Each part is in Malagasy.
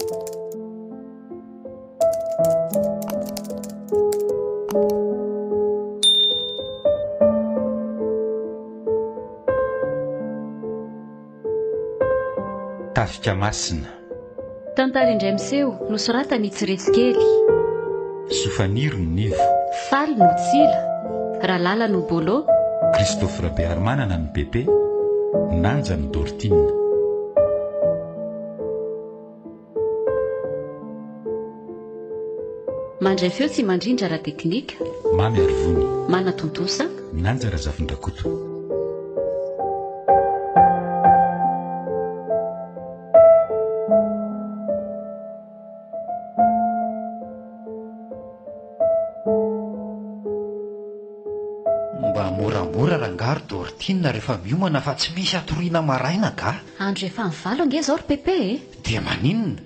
Tafika Masina. Tantara indray miseho, nosoratan'i Tsiretsikely. Sofaniry no Nivo. Faly no Tsila. Ralala no Bolo. Christophe Rabearimanana no Pepe. Nanja no Dortine. Mandray feo tsy mandrindra ara-teknika. Mamy Arivony. Manatontosa. Nanja Razafindrakoto. Mba moramora rangaha ry Dortine rehefa miomana fa tsy misy hatoriana maraina ga. Andro efa mivalo ange izao ry Pepe e! Dia maninona?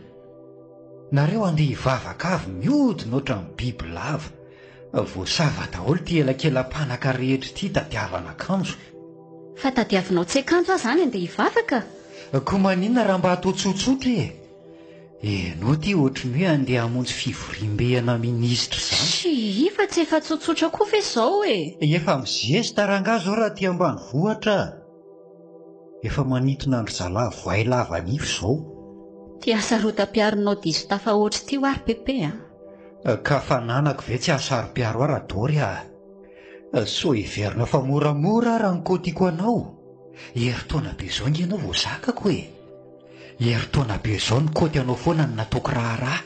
Nareo andeha hivavaka avy mihodina ohatran'ny bibilava. Voasava daholo ity elakelam-panaka rehetra ity tadiavana akanjo. Fa tadiavinao tsy akanjo aho izany andeha hivavaka? Koa maninona raha mba atao tsotsotra e? Ianao ity ohatry ny hoe andeha hamonjy fivoriambe ana minisitra izany. Tsia, fa tsy efa tsotsotra koa ve izao e? Efa mizesta rangahy izao raha aty ambanivohitra a! Efa manintona an-dry zalahy voay lava nify izao. Ty hasarotam-piaronao diso tafahoatra ity hoa ry Pepe a! Ka fananako ve tsy hahasaro-piaro ahy Radory a! Sao heverina fa moramora raha ny kôtiko anao? Herintaona be izao ange ianao vao zakako e! Herintaona be izao ny kôty anao foana no nataoko raharaha.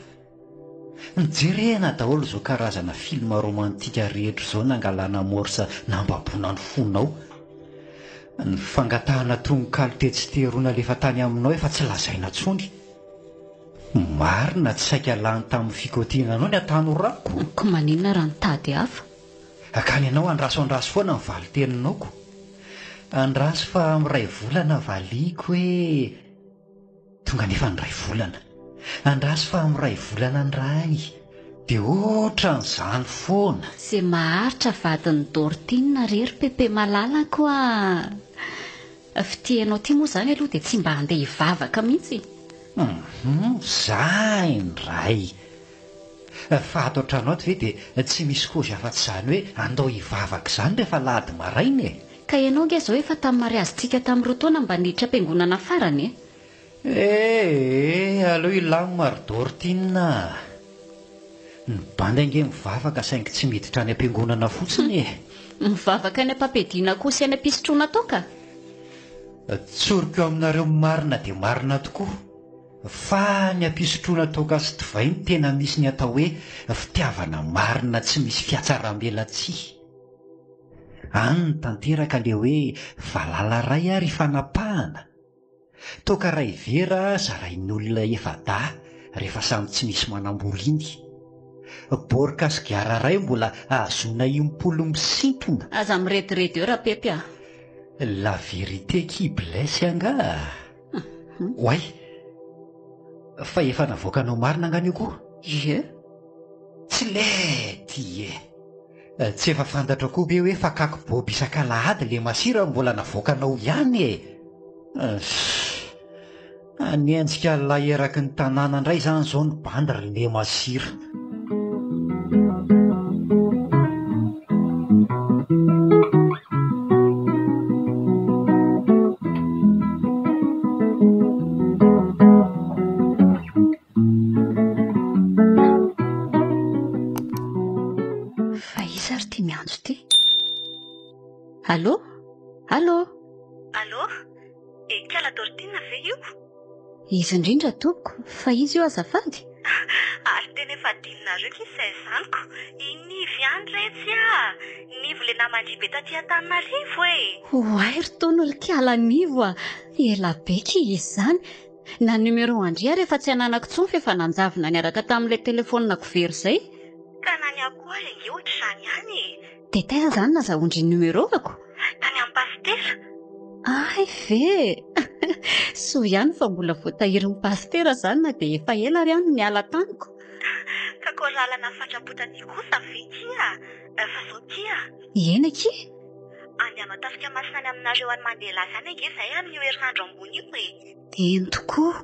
Nijerena daholo izao karazana film romantika rehetra izao nangalana morse nambaboana ny fonao. Ny fangatahana tononkalo tetsy teroa nalefa tany aminao efa tsy lazaina intsony. Marina tsy saika lany tamin'ny fikotiana anao ny hatanorako. Ko maninona raha nitady hafa? Ka ny anao andraso andraso foana ny valin-teninao ko. Andraso fa amin'iray volana valiako hoe. Tonga anefa ny iray volana. Andraso fa amin'iray volana indray. Dia ohatran'izany foana. Ze maharitra vadin'i Dortine re ry Pepe malalako a! Fitia anao ity moa izany aloha dia tsy mba handeha hivavaka mihitsy. Hum, za indray. Fa ato an-trano ato ve dia tsy misy kozy afa-tsy izany hoe andao hivavaka izany rehefa alahady maraina e? Ka ianao ange izao efa tamin'ny mariazintsika tamin'ny roa taona mba niditra am-piangonana farany e! Eh eh, aleo hilamina ry Dortine a! Ny bandy ange mivavaka saingy tsy miditra any am-piangonana fotsiny e! Mivavaka any am-pampiadiana akoho sy any am-pisotroana toaka? Tsoriko aminareo marina dia marina tokoa fa ny am-pisotroana toaka sy divay no tena misy ny atao hoe fitiavana marina tsy misy fihatsaram-belatsihy. Any no tanteraka le hoe valala ray ary ifanapahana. Toaka ray vera zarain'ny olona efa-dahy rehefa samy tsy misy manambola iny. Borka sigara ray mbola ahazoana impolo misintona. Aza mirediredy eo Rapepy a! La vérité qui blesse angaha? Oay! Fa efa navoakanao marina angaha anio koa? Ie. Tsy lety e! Tsy efa fantatrao koa ve hoe fakako bob isak'alahady le masira mbola navoakanao ihany e! Hanenjika lahy eraky ny tanàna indray izany izao ny bandy ry le masira. Fa iza ary ity miantso ity? Allô? Allô? Allô? Ikala Dortine ve io? Izy indrindra tompoko, fa iza io azafady? Ary tena efa adinonareo ki izay zaniko, i Nivo ihany retsy ah! Nivo le naman-dry be taty Antananarivo e! Oay ry tono ry kala Nivo ah! Ela be ki izy izany! Na numéro an-dry ary efa tsy ananako intsony f'efa nanjavona niaraka tamin'ilay telefaonina-ko very izay. Ka na ny ahy koa ary ange ohatr'izany ihany e! Dia taiza izany nazahoan-dry ny numéro-ako? Tany amin'ny pasitera. Hay ve! Soa ihany fa mbola voatahirin'ny pasitera izany na dia efa ela ary aho no niala tamiko. Ka chorale nafatra-po taty kosa ve kia? Fa zao kia? Eny akia! Andeha hanao tafika masina any aminareo any Mandela any ange izahay amin'io herinandro ambony io e! Eny tokoa!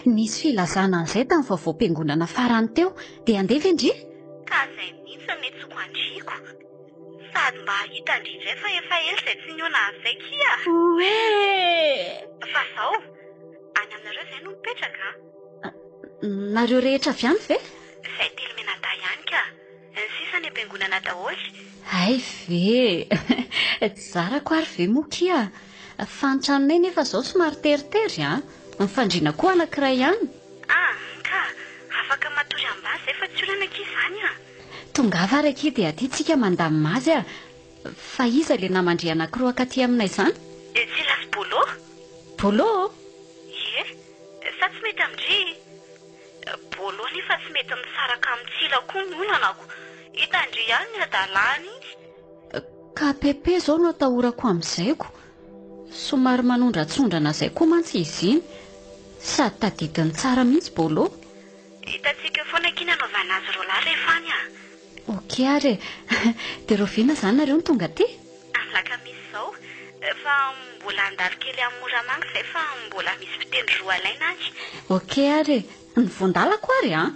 Nisy filazana an'izay tamin'ny vaovaom-piangonana farany teo, dia handeha ve ndry? Ka zay mihitsy no niantsoako an-dry ko. Sady mba hahita an-dry indray fa efa ela izay tsy nihaona an'izay kia. Oe! Fa zao, any aminareo izay no mipetraka an? Nareo rehetra avy any ve? Izay telo mianadahy ihany ka. Ny sisa any am-piangonana daholo. Hay ve! Tsy zarako ary ve moa kia? Fa ny tranonay nefa izao somary teritery an! Ny fandriana koa anankiray ihany. Ah, ka! Afaka matory ambany izay fa tsy olana akia izany an! Tongava ary akia dia aty tsika mandamina azy ah! Fa iza ilay naman-dry anankiroa akaty aminay izany? Tsila sy Bolo. Bolo? Ie! Sa tsy mety amin-dry? Bolo nefa tsy mety misaraka amin'i Tsila koa ny olanako. Hitan-dry ihany ny hadalany iny. Ka Pepe izao no atahorako amin'izay ko. Somary manondratsondrana izay koa mantsy izy iny. Sady tadidiny tsara mihitsy Bolo. Hitantsika eo foana akia ny hanaovana azy roalahy rehefa any an. Ok ary e. Dia rahoviana izany nareo no tonga aty? Amin'ny alakamisy izao. Fa mbola handalo kely any Moramanga izay fa mbola misy mpitendry roa alaina any. Ok ary e. Ny voan-dalako ary an!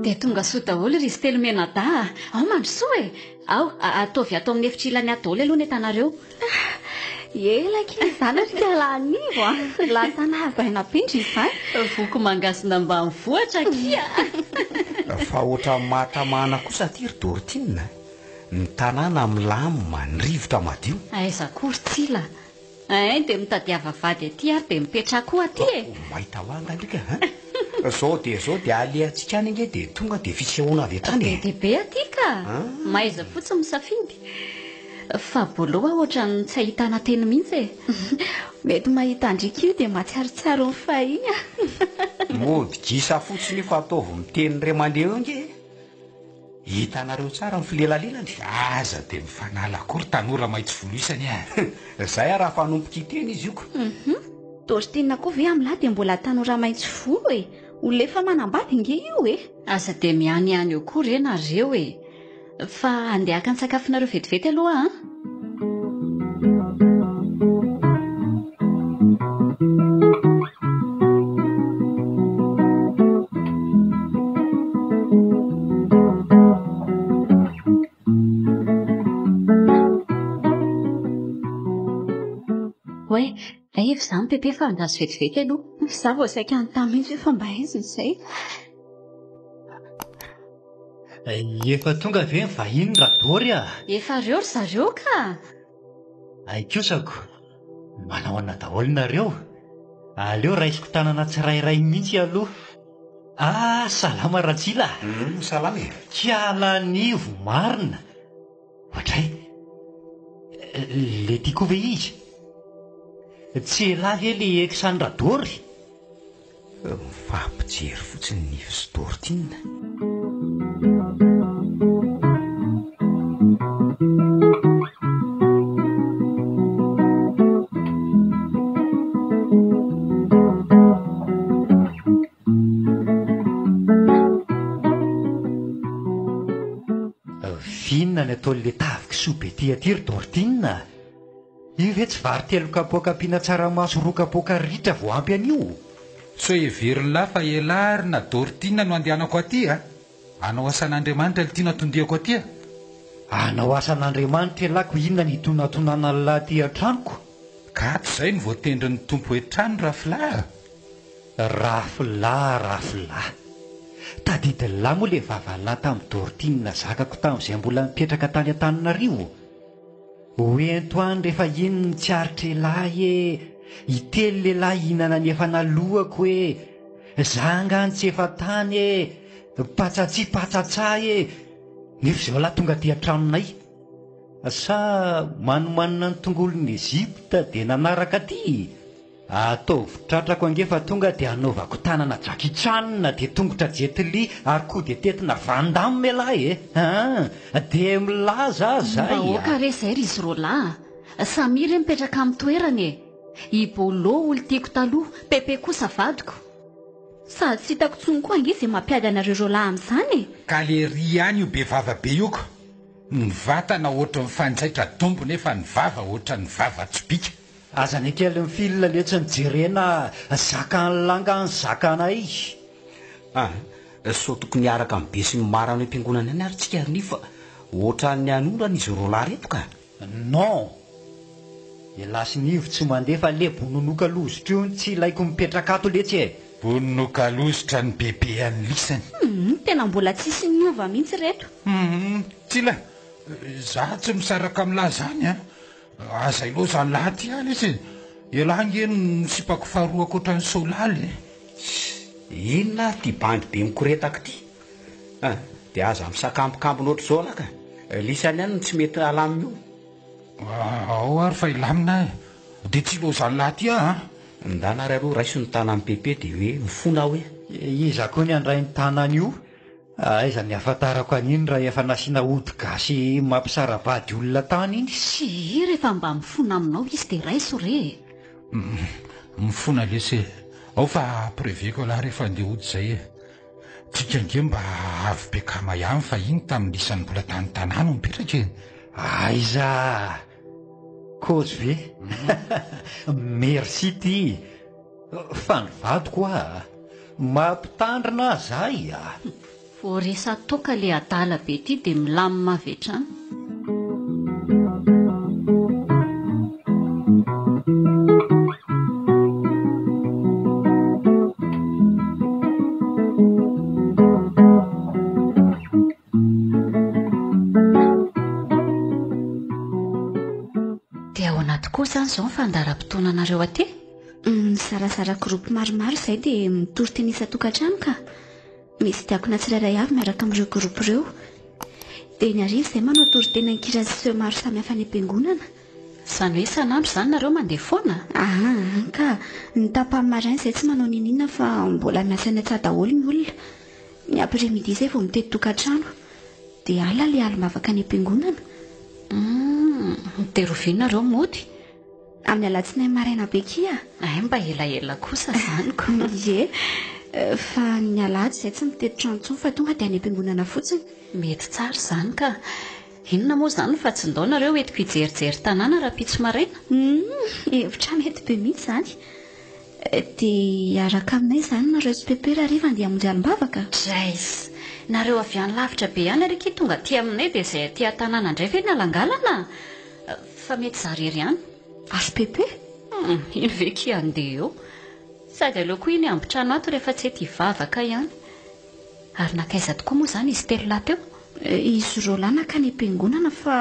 Dia tonga soa daholo ry izy telo mianadahy a! Ao mandrosoa e! Ao, ataovy ato amin'ny efitra ilany ato daholo aloha ny entanareo. Ela akia izany ry Kalanivo a! Lasa nahazo aina be ndry izany. Voky mangazona ambanivohitra akia! Fa ohatran'ny mahatamana kosa aty ry Dortine a! Ny tanàna milamina, ny rivotra madio. Aiza koa ry Tsila? Ein dia mitadiava vady aty ary dia mipetraha koa aty e! Mahita ho ahy angaha ndry ka an! Zao dia zao dia alehantsika any ange dia tonga dia fisehoana avy hatrany e! Be dia be aty ka! Mahaiza fotsiny misafidy. Fa Bolo a ohatran'ny tsy ahitana teny mihitsy e! Mety mahita an-dry ko dia mahatsiarotsiaro ny fahiny a! Mody gisa fotsiny io fa ataovy miteny ray aman-dreny eo ange e! Hitanareo tsara ny filelalelany. Aza dia mifanala akory tanora maitso volo isany a! Zay raha fanomboka hiteny izy io ko. Hum. Dortine koa ve amin'lah dia mbola tanora maitso volo e! Olona efa manambady nge io e! Aza dia mihanihany eo koa re nareo e! Fa andeha haka ny sakafonareo vetivety aloha an! Oay, efa izany Pepe fa andraso vetivety aloha. Izaho vao saika hanontany mihitsy hoe fa mba aiza izay? Efa tonga ve ny vahiny Radory a? Efa reo ry zareo ka! Hay kosako, manao ahoana daholo nareo? Aleo raisiko tanana tsirairay mihitsy aloha. Ah, salama Ratsila a! Hum, salama e! Kialanivo marina! Ohatray, le ty koa ve izy? Tsy elah ve le ex an'i Radory? Mifampijery fotsiny Nify sy Dortine. V'inona ny ataon'le tavy kisoa be ty aty ry Dortine a? Io ve tsy vary telo kapoaka ampiana tsaramaso roa kapoaka ritra vao ampy an'io? Sao heverin'lah fa elah ary na Dortine no andehanako aty a! Hanao asan'Andriamanitra le tiana tondiako aty a! Hanao asan'Andriamanitra elah ko inona ny hitonantonanan'lah aty an-tranoko? Ka ato izay no voatendrin'ny Tompo etrano Raflah a! Raflah Raflah. Tadidin'lah moa le vavan'lah tamin'i Dortine zakako tamin'izay mbola nipetraka tany Antananarivo? Ho ento any rehefa iny ny tsy aritr'elah e! Hitely lehilahy hihinana ny efa nalohako e! Za angaha ny tsy efa tany e! Patsatsi patsatsa e! Nefa izao lahy tonga aty an-tranonay. Sa manomanina ny tongolon'i Egypta dia nanaraka aty? Ataovy tratrako ange fa tonga dia anaovako tanana Jackie Chan dia tongotra Jet Li ary coup de tete na Van Damme ialahy e! An! Dia milaza aho zay Mba a! aoka re zay ry izy roalahy a! Samia re mipetraka amin'ny toerany e! I Bolo olon-tiako taloha, Pepe kosa vadiko. Sady tsy hitako intsony koa ange izay mampiady anareo roalahy amin'izany e! Ka le ry ihany io be vava be io ka! Ny vatana ohatran'ny fanjaitra dombo nefa ny vava ohatran'ny vava tsibika. Aza ny kely ny fil letsy no jerena zakan'ny langa ny zakanay. Ah, sao tokony hiaraka amin'ny besinimaro any am-piangonana any ary tsika ry Nivo fa ohatran'ny hanorana izy roalahy ireto ka! Non! Elah sy Nivo tsy mandeha fa le bononoka lozitra io no tsy ilaiko mipetraka ato letsy e! Bononoka lozitra ny bebe an'i lisany. Humm tena mbola tsisy niova mihitsy reto. Humm Tsila, za tsy misaraka amin'lah zany an! Aza ilaozan'lah aty aho lesy e! Elah ange no sipako faharoa ankoatran'i Soalaly e! Inona ary ity bandy be mikoretaka ity? Ah, dia aza misakambokambona ohatr'izao lah ka! Lisany ihany no tsy mety alamina io. Ao ary fa hilamina aho e! Dia tsy ilaozan'lah aty aho an! Ndana ary aloha raiso ny tanan'i Pepe dia hoe mifona aho e! Iza koa ny handray ny tanany io? Aiza ny ahafantarako an'iny raha efa nasiana ody gasy mampisara-bady olona tany iny? Tsia, rehefa mba mifona aminao izy dia raiso re e! Mifona lesy e! Ao fa ampireviako ialahy rehefa handeha hody izay e! Tsika ange mba avy be kama ihany fa iny tamin'ny lisany mbola tany tanà no mipetraka e! Aiza! Kôzy ve? Merci ty! Fa ny vadiko a! Mampitandrina aza ahy a! Vao resa-toaka le adala be ty dia milamina avy hatrany. Dia ahoana tokoa izany izao ny fandaharam-potoananareo aty? Mizarazara groupe maromaro izahay dia mitory teny isan-tokantrano ka. Misy diakona tsirairay avy miaraka amin'ireo groupe ireo. Dia ny hariva izahay manao toriteny an-kira sy seho maro samihafa any am-piangonana. Izany hoe isan'andro izany nareo mandeha foana? Aa ka, ny tapany maraina izahay tsy manao n'inon'inona fa mbola miasa any an-tsaha daholo ny olona. Ny après midi izay vao mitety tokantrano. Dia alina ilay alim-bavaka any am-piangonana. Humm, dia roviana nareo mody? Amin'ny alatsinainy maraina be kia. Hay mba elaela kosa izany ko. Ie, fa ny alahady izay tsy mitety trano intsony fa tonga dia any am-piangonana fotsiny. Mety tsara izany ka. Inona moa izany fa tsy ndao nareo entiko hijerijery tanàna rahampitso maraina? Humm, hevitra mety be mihitsy izany. Dia hiaraka aminay izany nareo sy Pepe rahariva handeha hamonjy alim-bavaka? Drais! Nareo avy any lavitra be any ary akia tonga aty aminay dia izay aty an-tanàna indray ve nialangalana? Fa mety za rery ihany. Ary Pepe? Hum, iny ve ki handeha eo? Sady aleo koa iny hambotrano ato rehefa tsy ety hivavaka ihany. Ary nankaiza tokoa moa izany izy telolahy teo? Izy roalahy nankany am-piangonana fa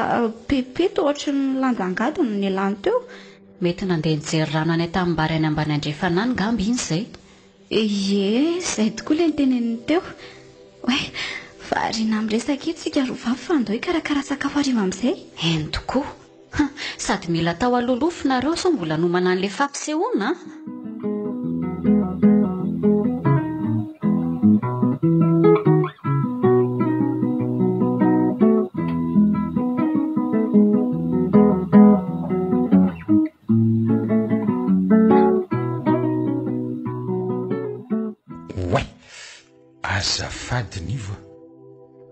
Pepe toa ohatry ny nilanja angady no nialany teo. Mety nandeha nijery rano any an-tanimbary any ambany andrefana any ngamba iny izay. Ie, izay tokoa ilay noteneniny teo. Oay, variana miresaka eto isika roa vavy fa andao hikarakara sakafo hariva amin'izay. Eny tokoa. Ha, sady mila atao aloha nareo sao mbola hanomana an'ilay fampisehoana an! Oay! Azafady Nivo a!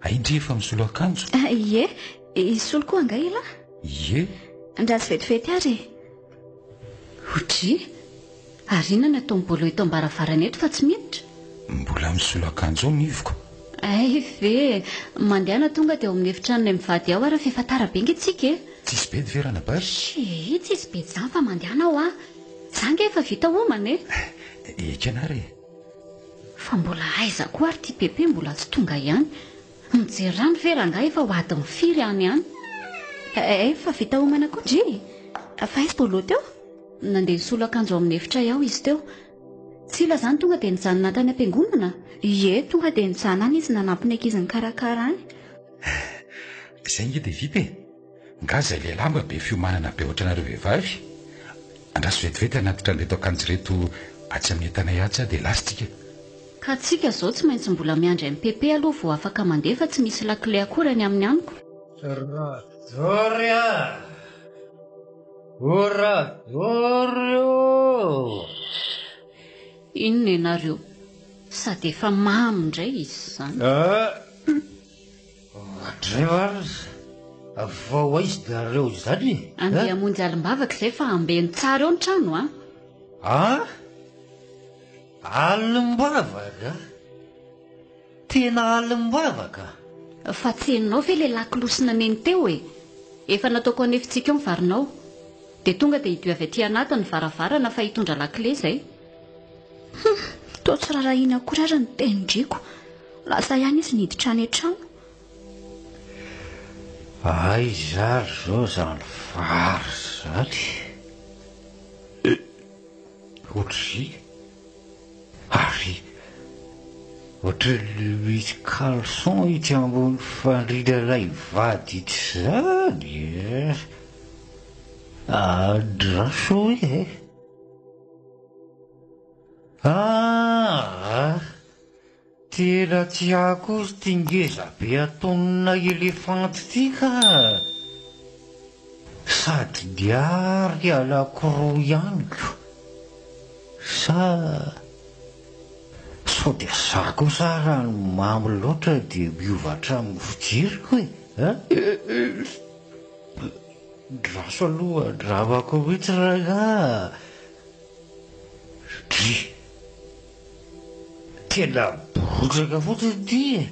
Hay ndry efa misolo akanjo? Ah, ie, hisolo koa angaha ialahy? Ie. Andraso vetivety ary e! Odry! Ary inona no ataon'i Bolo eto am-baravarana eto fa tsy miditra? Mbola misolo akanjo ao Nivo ka! Hay ve! Mandehana tonga dia ao amin'ny efitranonay mivady ao ary fa efa tara be ange tsika e! Tsisy bedy ve ranabavy? Tsia, tsisy bedy izany fa mandehana hoa! Za ange efa vita homana e! Ekena ary e! Fa mbola aiza koa ary ity Pepe mbola tsy tonga ihany? Mijery rano ve rangahy efa ho adiny firy any any? Efa vita homana koa ndry e! Fa aiza Bolo teo? Nandeha nisolo akanjo ao amin'ny efitray ao izy teo. Tsila izany tonga dia nijanona tany am-piangonana? Ie, tonga dia nijanona any izy nanampy ny ankizy nikarakara any. Izay ange dia vita e! Nga izay lehilahy mba be fiomanana be ohatranareo vehivavy? Andraso vetivety hanatitra an'ireto akanjo ireto atsy amin'ny entanay atsy aho dia lasa tsika. Ka tsika izao tsy maintsy mbola miandry an'i Pepe aloha vao afaka mandeha fa tsy misy lakile akory any amin'ny amiko. Radory a! O Radory ô! Inona ianareo? Sady efa mamo indray izy izany. Ah! Ohatrizay va ary? Vao aiza nareo izany e? Andeha hamonjy alim-bavaka izay fa ambeno tsara eo ny trano a! Ah! Alim-bavaka? Tena alim-bavaka? Fa tsy henonao ve ilay lakolosy naneno teo e? Efa nataoko an'efitsika eo ny varinao. Dia tonga dia hidio avy aty anaty ny varavarana fa hitondra lakile izay. Hum! Toa tsy rarahina akory ary ny tenin-driko. Lasa ihany izy niditra any an-trano. Aiza ary izao izany vary izany? Ohatry ary ohatran'ny misy caleçon itsy ambony fandriana ilay vady itsy izany e! Andraso e! Ah! Tena tsy akory ity ngeza be ataon'na elefanta ity ka! Sady niary anankiroa ihany ko! Sa sao dia za kosa ara no mamo loatra dia miova hatramin'ny fijeriko e! A! Ndraso aloha andramako mihitsy rangaha! Dry! Tena borotraka fotsiny ity e!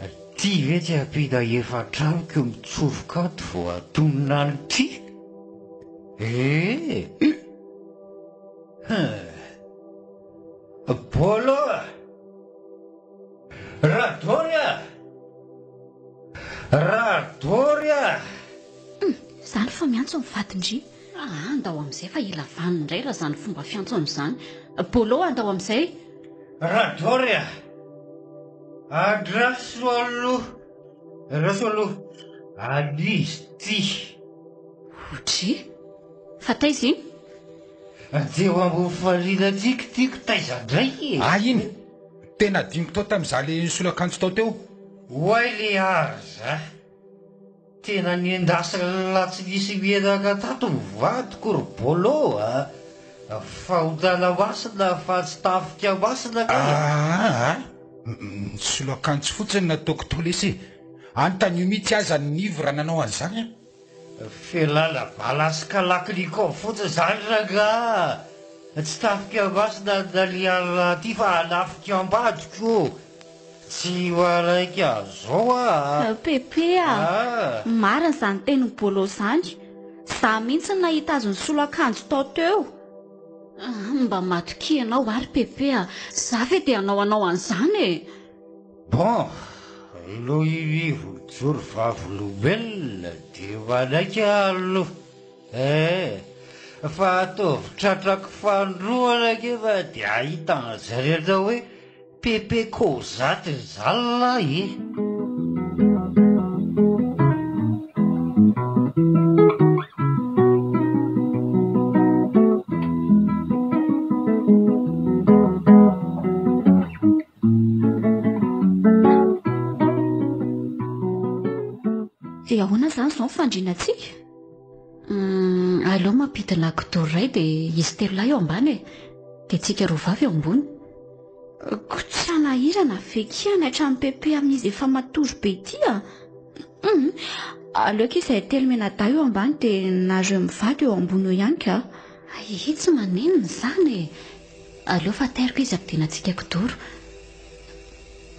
Ity ve tsy ampiana efatra amiko mitsofoka ato vao atonina an'ity? Ee! Hum! Bolo a! Radory a! Radory a! Hum! Izany fa miantso ny vadin-dry. Ah, andao amin'izay fa ela vanona indray raha izany fomba fiantsona izany. Bolo, andao amin'izay. Radory a! Andraso aloha, andraso aloha, an'iza ity? Odry! Fa taiza iny? Teo ambony farihy tiako tiako taiza indray e? Ah iny! Tena adinoko tao tamin'izaho le nisolo akanjo tao teo. Oay le aza! Tena nendasina tsy nisy menaka tato ny vadiko ry Bolo a! Fahotana masina fa tsy tafika masina kay e! Aa! Nisolo akanjo fotsiny nataoko tao lesy e! Anontanio mihitsy aza ny Nivo raha nanao an'izany aho. Felana bala sy kalachnikov fotsiny izany rangaha! Tsy tafika masina nalian'lah aty fa hanafika ambadiko ô! Tsy ho araiky azao ah! Pepe ah! Marina izany tenin'i Bolo izany. Za mihitsy no nahita azy nisolo akanjo tao teo. Mba matokia ianao ary Pepe ah! Za ve dia hanao anao an'izany e! Bon, aloha i Rivo mijoro vavolombelona dia manaiky aho aloha eh! Fa ataovy tratrako fanindroany ange fa dia hahita an'izay rehetra hoe Pepe Kozat zala e! Dia ahoana izany izao ny fandrinantsika? Aleo mampidina kidoro iray dia izy telolahy eo ambany e! Dia tsika roa vavy eo ambony. Ko tsy hanahirana ve kia hanaitra an'i Pepe amin'izy efa matory be ity a! Hum, aleoko izahay telo mianadahy eo ambany dia nareo mivady eo ambony eo ihany ka. Ahiahy tsy maninona izany e! Aleo fa tairiko izy hampidinantsika kidoro.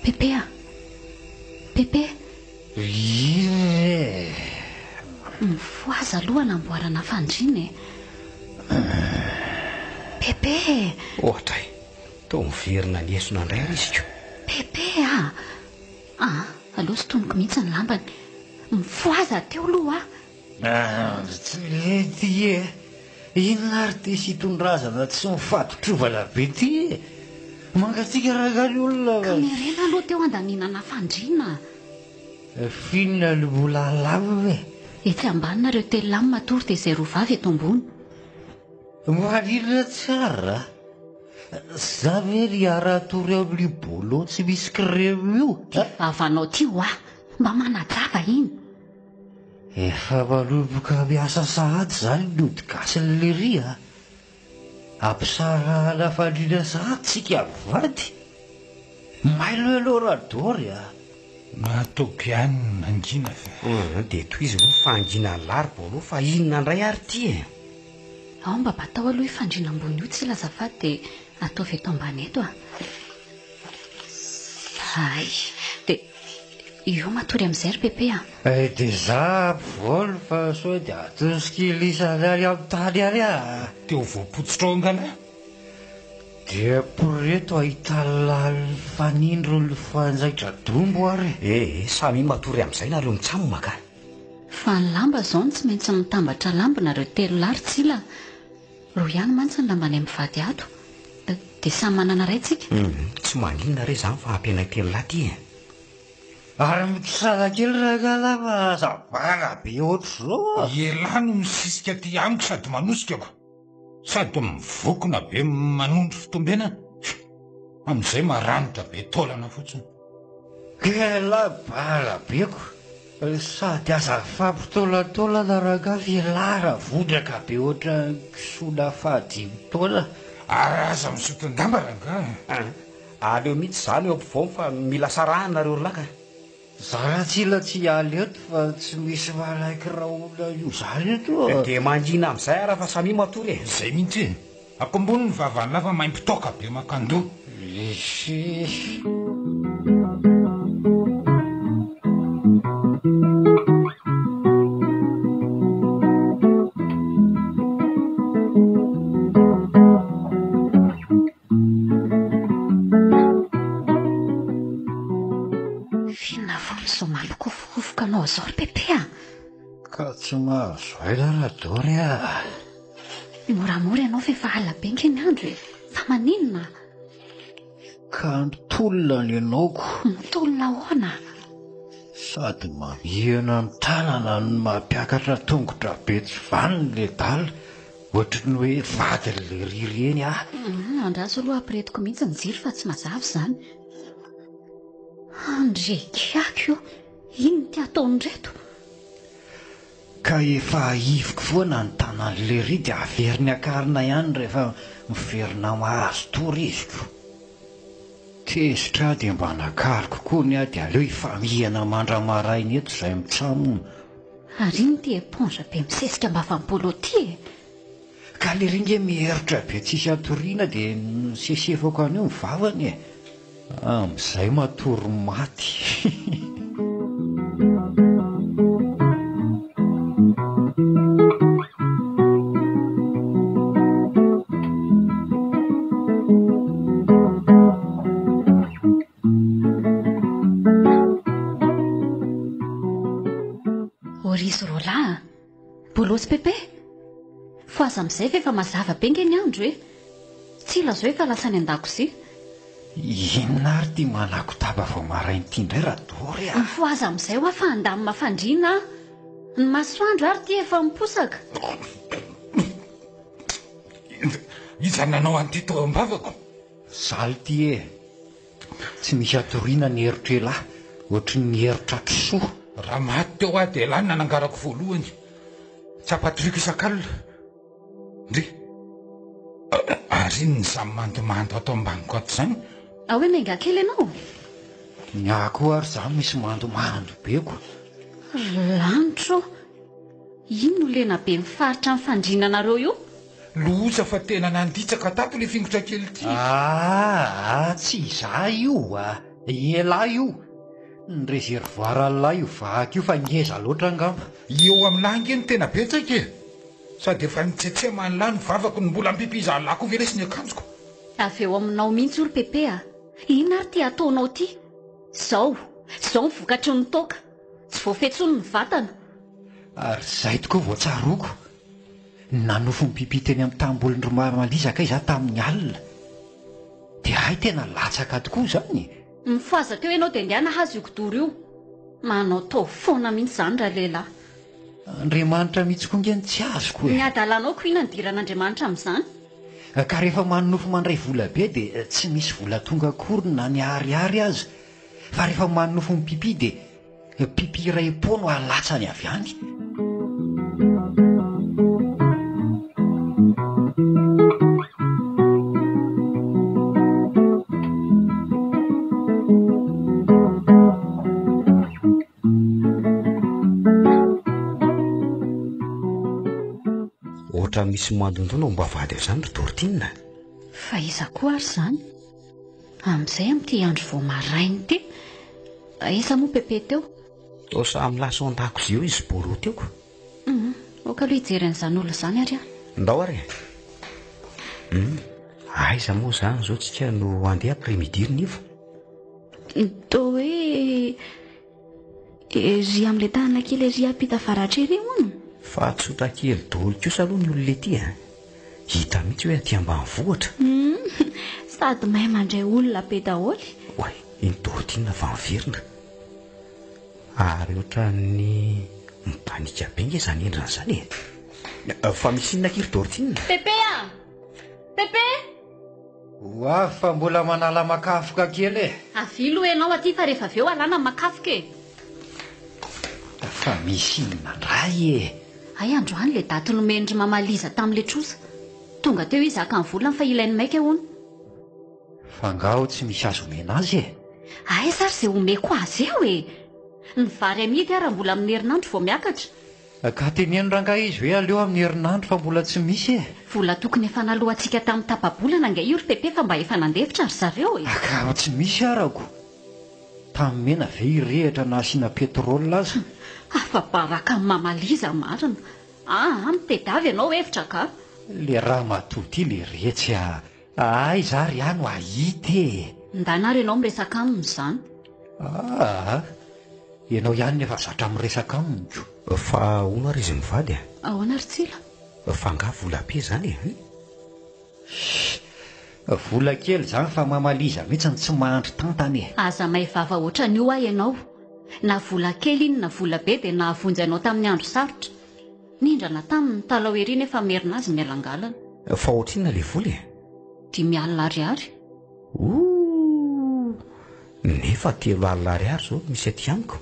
Pepe a! Pepe! Inona e? Mifohaza aloha hanamboarana fandriana e! Pepe e! Ohatra e! Toa miverina ny esona indray ary izy ko. Pepe a! Ah, aleo sintoniko mihitsy ny lambany. Mifohaza teo aloha ah! Tsy mety e! Inona ary ity sitondrazana tsy mifaditrovana be ity e? Mangatsiaka rangahy ny olona fa. Ka miarena aloha teo andaninana fandriana. F'inona no mbola alamina e? Etsy ambany nareo telolahy matory dia izay roa vavy eto ambony. Marina tsara. Za ve ry hiara-hatory amin'io bolo tsy misy crème io? Ty vavanao ty hoa! Mba manajava iny! Efa manomboka miasa sahady izany ny ody gasin'i Lery a! Ampisarahana fandriana sahady tsika mivady! Mailo ianao Radory a! Nataoko ihany ny nangina fa. Hum, dia tohizo aloha ny fahanginan'lah ry Bolo fa inona indray ary ity e? Ao mba batao aloha io fandriana ambony io Tsila azafady dia ataovy eto ambany eto a! Zay! Dia io matory amin'izay ry Pepe a! Eh dia za ampovoany fa sao dia atosiky lisany any amin'ny tany any ah! Dia ho voapotsitra ao angaha? Dia poreto ahita lalin'ny fanindron'ny fanjaitra dombo ary e! Eh eh, samia matory amin'izay nareo mitsam ka! Fa ny lamba izao no tsy maintsy mitambatra lambo nareo telolahy ry Tsila a! Roa ihany mantsy ny lambanay mivady ato. Dia samy manana iray tsika. Hum, tsy maninona re izany fa ampianay telolahy ity e! Ary mitsara kely rangahy fa aza banga be ohatr'izao a! Ialahy no misisika aty amiko sady manosika ko! Sady mivokona be manondro fitombenana! Amin'izay maranitra be taolana fotsiny. Kela bala be ko! Sady aza mifampitaolataolana rangahy f'ialahy raha vondraka be ohatran'ny kisoa nafahadimy taona. Ary aza misoton-damba rangahy a! Aleo mihitsy izany eo ampovoany fa mila sarahina nareo ry lahy ka! Za ratsila tsy hiala eto fa tsy misy manaiky rahona io zany eto a! Dia mangina amin'izay ara fa samia matory e! Izay mihitsy e! Akombony ny vavan'lah fa maimbo toaka be makandoha. Ehe. F'inona foana izao mampikofokofoka anao izao ry Pepe a? Ka tsy mahazo aina Radory a! Moramora ianao f'efa alina be nge ny andro e! Fa maninona? Ka mitolona ny anaoko. Mitolona ahoana? Sady mamihina ny tanana no mampiakatra tongotra be tsy vanona le dala, ohatry ny hoe vadin'le ry ireny aho. Andraso aloha ampiretiko mihitsy ny jiro fa tsy mazava izany. Andry kiaky o! Inona ity ataon'ireto? Ka efa ahiviko foana ny tanan'i Lery dia averiny akarina ihany rehefa miverina mahazo tory izy ko. Tezitra aho dia mba nakariko koa ny ahy dia aleo hifamihana mandra-maraina eto izay mitsamona. Ary inona ity éponge be misesika am-bavan'i Bolo ity e? Ka lery nge miherotra be tsisy atoriana dia nosesefako an'io ny vavany e! Amin'izay matory maty. Ô ry izy roalahy a! Bolo sy Pepe! Fohaza amin'izay fa efa mazava be nge ny andro e! Tsila zao efa lasa any an-dakozia. Inona ary ity manakotaba vao maraina ity indray Radory a! Mifohaza amin'izay hoa fa handamina fandriana aho. Ny masoandro ary ity efa miposaka. Iza nanao an'ity tao am-bavako? Zaly ity e! Tsy misy atoriana ny herotr'elah, ohatry ny herotra kisoa. Raha maty teo aho dia elah no nanangarako voalohany. Tsy ampatoriako isak'alina. Ndry. Ary inona izany mandomando ato ambaniko ato izany? Ao hoe miainga kely ianao? Ny ahy koa ary izany misy mandomando be ko. Ry lanitra ô! Ino no lena be mifaritra amin'ny fandriana anareo io? Loza fa tena nanditsaka tato le fingotra kely ity. Aa tsy izaho io a! Elah io! Ny réservoir an'lah io vaky io fa ngeza loatra angamba. Eo amin'lah ange no tena betsaka e! Sady efa nitsetseman'lah ny vavako no mbola ampipizan'lah koa ve lesy ny akanjoko? Avy eo aminao mihitsy io ry Pepe a! Inona ary ity ataonao ity? Zao! Zao ny vokatry ny toaka! Tsy voafehy intsony ny vatana! Ary izay tokoa vao tsaroako. Nanofy ny pipi teny amin'ny tambolon-dry Mahamaliza kay za tamin'ny alina. Dia hay tena latsaka tokoa izany e! Mifohaza teo ianao dia andeha nahazo io kidoro io. Manao tao foana mihitsy izany ralehilahy. Andriamanitra mihitsy koa nge no tsy azoko e! Ny hadalanao ko inona nidiran'Andriamanitra amin'izany? Ka rehefa manonofy mandray vola be dia tsy misy vola tonga akory na ny ariary aza. Fa rehefa manonofy mipipi dia pipi iray pot no alatsany avy any. ohatran'ny misy mandondona ao am-bavahady ao izany ry Dortine a! Fa iza koa ary izany? Amin'izay amin'ity andro vao maraina ity? Aiza moa Pepe teo? Toa samy lasa ao an-dakozia eo izy sy Bolo teo ko. Hum, ok aloha hijery an'izany olona izany ary aho. Ndao ary e! Hum, aiza moa izany izao tsika no handeha après midi ry Nivo? Toa hoe ery amin'ilay tanàna kely ery ampita avaratra ery hono. Fa tsotra kely daholo kosa aloha ny olona ety a! Hita mihitsy hoe aty ambanivohitra. Hum, sady mahay mandray olona be daholo. Oay, iny Dordine va miverina? Ary ohatran'ny mipanika be nge izany endriny izany e! Fa misy inona akia ry Dordine? Pepe a! Pepe! Ho avy fa mbola manala makafoka kely e! Avia aloha ianao aty fa rehefa avy eo alana ny makafoka e! Fa misy inona indray e! Hay androany ilay daty nomen-dry Mama Liza tamin'ilay trosa. Tonga teo izy haka ny volany fa ilainy maika hono. Fa angaha aho tsy misy azo omena azy e? Aiza ary izay omeko azy eo e! Ny vary amidy ara mbola amin'ny herinandro vao miakatra. Ka teneno rangahy izy hoe aleo amin'ny herinandro fa mbola tsy misy e! Vola tokony efa naloantsika tamin'ny tapa-bolana ange io ry Pepe fa mba efa nandefitra ry zareo e! Ka tsy misy arako! Tany mena ve hirehitra na asiana pétrole aza? Afa-baraka amin'i Mama Liza marina! Aa mitedavy ianao hevitra ka! Le ramatoa ty le retsy a! Aiza ary aho no hahita e! Ndana ary ianao miresaka aminy izany. Aa! Ianao ihany no efa zatra miresaka aminy ko. Fa hono ary izy mivady a! Ahoana ry Tsila? Fa angaha vola be izany e? Hum? Shh! Vola kely izany fa mamaliza mihitsy ny tsy mahandry tantana e! Aza may vava ohatran'io aho ianao. Na vola kely iny na vola be dia nahavonjy anao tamin'ny andro sarotra. Nindrana taminy ny talao ery nefa merina azy mialangalana. Fa ohatrinona ilay vola e? 5000 ariary. Ooh! Nefa 3000 ariary izao no misy aty amiko.